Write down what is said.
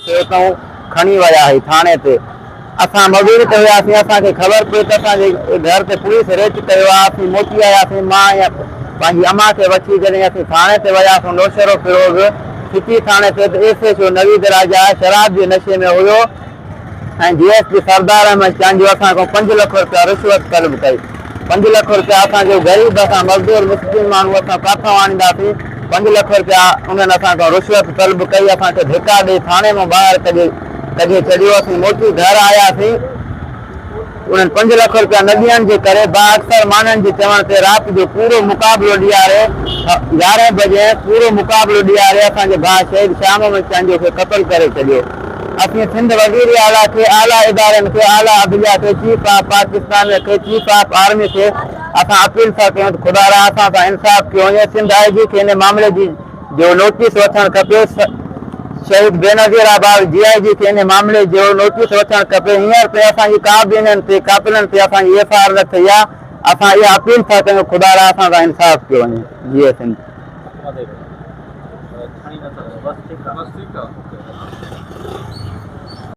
کي اتان کڻي ويا هي ٿاڻي تي اسان مزوري تي هياسين اسان کي خبر پئي ته اسان جي گهر تي پوليس ريچ ڪيو آهي اسين موٽي آياسين مان ۽ پنهنجي امان کي وٺي جڏهن اسين ٿاڻي تي وياسون نوشهروفيروز سٽي ٿاڻي تي ته S H O Naveed Raja شراب جي نشي ۾ هيو ۽ D S P Sardar Ahmed Chandio اسان کان پنج لک رپيا رشوت طلب ڪئي. پنج لک رپيا اسان جو غريب اسان مزدور مسڪين ماڻهو اسان ڪاٿان آڻينداسين پنج لک رپيا انهن اسان کان رشوت طلب ڪئي اسان کي ڌڪا ڏئي ٿاڻي مان ٻاهر ڪڍي ڪڍي ڇڏيو اسين موٽي گهر آياسين انهن پنج لک رپيا نه ڏيڻ جي ڪري با اڪثر ماڻهن جي چوڻ تي رات جو پورو مقابلو ڏياري يارهين بجي پورو مقابلو ڏياري اسان جي ڀاء شهيد شاهه محمد چانڊيو کي قتل ڪري ڇڏيو. اسين سنڌ وزير اعليٰ کي، اعليٰ ادارن کي، اعليٰ عدليه کي، چيف آف پاڪستان کي، چيف آف آرمي کي اسان اپيل ٿا ڪيون ته خدارا اسان سان انصاف ڪيو وڃي، سنڌ آء جي کي ان معاملي جي جو نوٽيس وٺڻ کپي، شهيد بينظير آباد جي آء جي کي ان معاملي جو نوٽيس وٺڻ کپي، هينئر تائين اسان جي ڪا به انهن تي قاتلن تي اسان جي ايف I R نه ٿي آهي، اسان اها اپيل ٿا ڪيون خدارا اسان سان انصاف ڪيو وڃي. جيئي سنڌ. بس ٺيڪ آ.